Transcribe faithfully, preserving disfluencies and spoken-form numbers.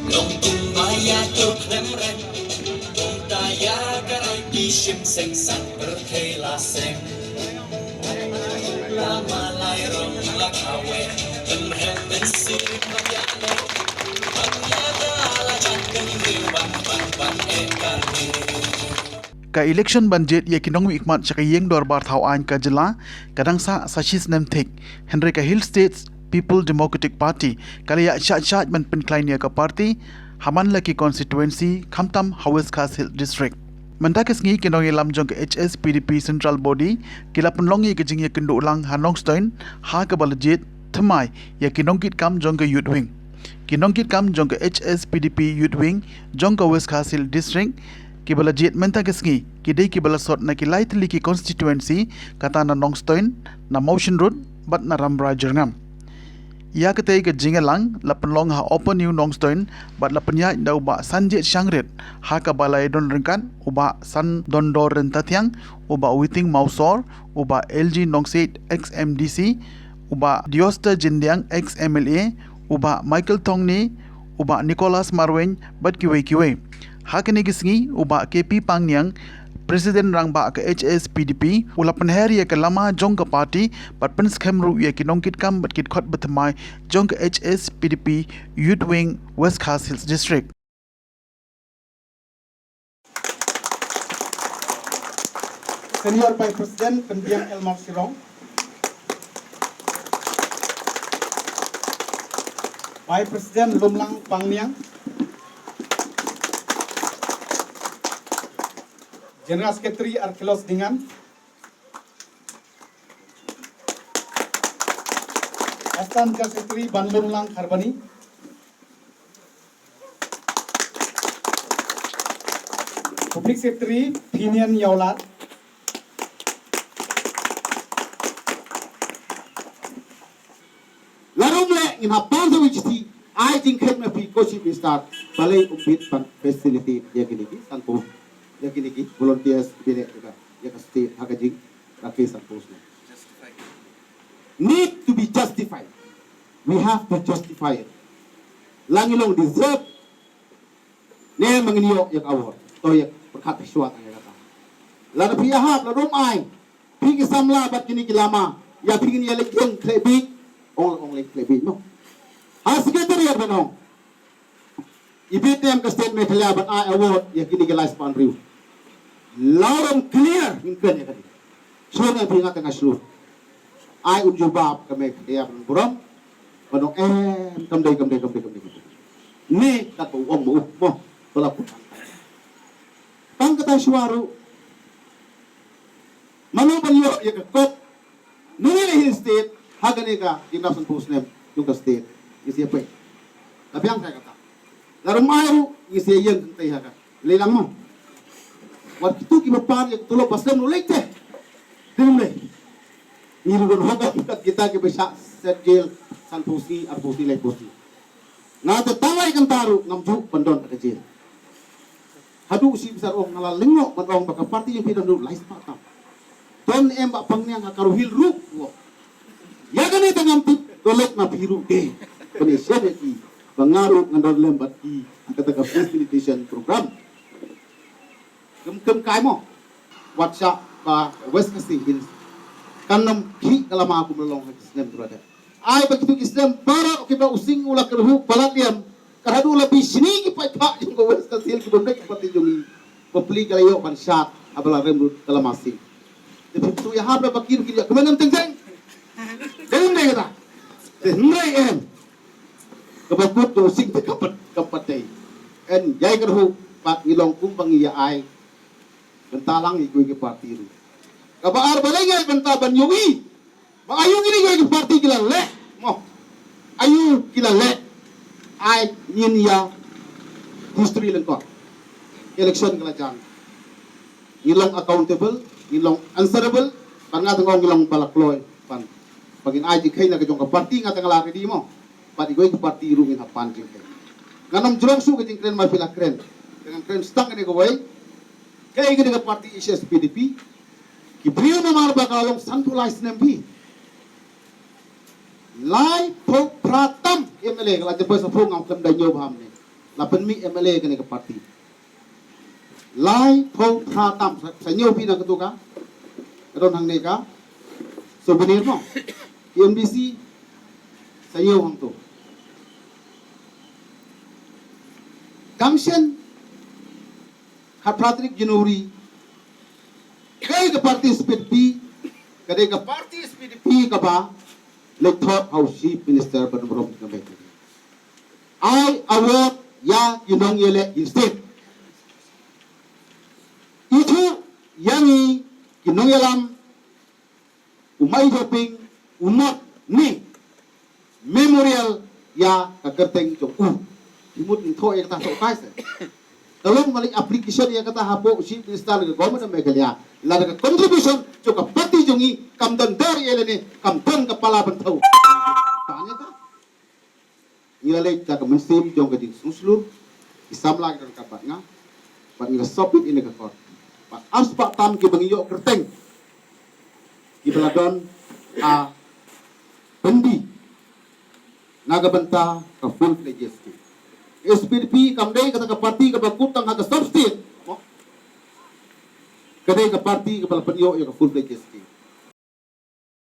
Nongtung ba ïa to khlem rem, bun ta ïa ka rai ki shim seng san pyrthei la seng. La malai rong la khawe, em hem ben sir ma ïa lo. Ban ïa da la jan teng ri ban ban ban eh kar ri. Ka election ban jied ïa ki nongmihkhmat sha ka ïing dorbar thaw aiñ ka jylla ka dang sah sa shi snem thik, hynrei ka Hill States People Democratic Party ka la ïa shah shah ban pynkhlaiñ ïa ka party ha man la ki constituency, khamtam ha West Khasi Hills District. Mynta ka sngi ki nongïalam jong ka H S P D P Central Body ki la pynlong ïa ka jingïakynduh lang ha Nongstoiñ ha kaba la jied thymmai ïa ki nongkitkam jong ka Youth Wing. Ki nongkitkam jong ka H S P D P Youth Wing jong ka West Khasi Hills District kiba la jied mynta ka sngi ki dei kiba la sot na ki lai tylli ki constituency, kata na Nongstoiñ, na Mawshynrut bad na Rambrai Jyrngam. Ïa katei ka jingïalang la pynlong ha Open New Nongstoiñ bad la pynïaid da u Bah Sanjit Shangrit, ha kaba la ïadon ryngkat u Bah Sandondor Ryntathiang, u Bah Witing Mawsor, u Bah L G Nongsiej, ex M D C, u Bah Dioster Jyndiang, ex M L A, u Bah Michael Thongni, u Bah Nicholas Marwein bad kiwei kiwei. Ha kane ka sngi u Bah K P Pangniang, President Rangbah ka H S P D P, u la pynher ïa ka lama jong ka party bad pynskhem ruh ïa ki nongkitkam bad ki dkhot bathymmai jong ka H S P D P Youth Wing West Khasi Hills District. Senior Vice President Pynbiang Elmar Shillong. Vice President Lumlang Pangniang. General Secretary Arkelos Dingan. Assistant General Secretary Banlumlang Kharbani. Public Secretary Phinian Ïawlar. La rum leh ngin hap ban sa wi jiti ai jingkheiñ na phi ko Chief Minister, balei um bit ban facilitate ïa kine ki sangpu, ïa kine ki volunteers ba leh ïa ka, ïa ka state ha ka jingrakhe sangpu snem. Need to be justified. We have to justify it. La ngi long deserve ne ma ngin ïoh ïa ka award, to ïa pyrkhat phi shuwa tang ïa kata. Lada phi ïahap, lada ym ai, phi ki samla bad kine ki lama, ïa phi ngin ïa leit ïeng khleh bieit, ong ong leit khleh bieit mo. Ha Secretariat ban ong. I bit ne em ka State Meghalaya ban ai award ïa kine ki lai spah hynriew. Lada ym clear ngin kren ïa kane. Shuwa nga phi nga tang nga shlur. Ai un jubab ka Meghalaya ban burom. Ban ong em kam dei, kam dei, kam dei, kam dei, kam dei. Ne kat ba u ong ma u mo. Ba la put. Tang kata shuwa ruh. Mano ban ïoh ïa ka kop. Ngi la Hill State, ha kane ka jingdap sanphew snem jong ka state. Ngi sa ïa peit. La biang kai kata. La rum ai ruh, ngi sa ïa ïeng kynthei ha ka. Lei lang mo. Wat kitu kiba pan ïa ka tulop ba slem ruh leit te. Dei ne em lei. Ngi ruh don hok kat kita kiba shah set jail sanphew sngi, arphew sngi, laiphew sngi. Nga te tang lai kynta ruh ngam ju ban don ha ka jail. Haduh u Chief Minister ong nga la lyngngoh ban ong ba ka party jong phi don ruh lai spah tam. Don em Bah Pangniang ha Garo Hills ruh. Ïa kane te ngam tip, to leit ma phi ruh te. Kane shen ïa ki ba nga ruh ngan don lem bad ki ha kata ka facilitation program. Kem kem kai mo. Wat shah ba West Khasi Hills kan ym khih ka lama kum la long ha ki snem ruh te. Ai ba kitu ki snem baroh kiba u Sing u la kyrhuh palat liam. Ka haduh la bishni ki paidbah jong ka West Khasi Hills ki bym dei ki party jong ngi. Bapli ka la ïoh ban shad haba la rem lut ka lama Sing. Te phi tu ïahap la ba ki ruh ki ïa kmen teng teng. Dei ym dei kata. Te hynrei em. Kaba kut jong u Sing te kam pat, kam pat dei. Em ïai kyrhuh pat ngi long kum ba ngi ïa ai. Bynta lang ïa kiwei ki party ruh. Kaba ar balei ngi ai bynta ban ïohi. Ba aïu kine ki party ki la leh mo. Aïu ki la leh. Ai ngin ïa history lyngkot. Election ka la jan. Ngin long accountable, ngin long answerable. Ban nga tang ong ngin long ba la kloi. Ban ba ngin ai jingkheiñ na ka jong ka party nga tang la ready mo. Bad iwei ka party ruh ngin hap ban jingkheiñ. Ngan ym jrong shuh ka jingkren ma phi la kren. Te ngan kren stang kane kawei. Kaei kane ka party H S P D P. Ki briew namar ba ka long sanphew lai snem phi. Laiphew phra tam M L A ka la jabei sa phew ngam khlem da ñiew bha ne. La pynmih M L A kane ka party. Lai phew phra tam sa, sa ñiew phi na katu ka. Ka don hangne ka souvenir mo. P M D C sa ñiew hangtu. Kam shen khatphra tarik January. Ka dei ka party S P D P, ka dei ka party S P D P kaba leit thok ha u Chief Minister ba nongrum ka Meghalaya. Ai award ïa ki nongïaleh ki state. Ithuh ïa ngi ki nongïalam, u Mai Joping, u not ne memorial ïa ka kyrteng jong u. Ki mut ngin thoh ïa kata thoh kai se. Ka long malik application ïa kata hapoh u Chief Minister ka Government of Meghalaya. Lada ka contribution jong ka party jong ngi kam don dor ïa lane, kam don ka pala ban thew. Tang ïa ka. Ngi la leit da ka mynsiem jong ka jingsngewshlur, ki samla ki don ka bad nga, bad ngi la submit ïa ka court. Bad arspah tam kiba ngi ïoh kyrteng, kiba la don ha byndi na ka bynta ka full fledged state. S P D P kam dei kata ka party kaba kut tang ha ka sub state. Ka dei ka party kaba la pynïoh ïa ka full fledged state.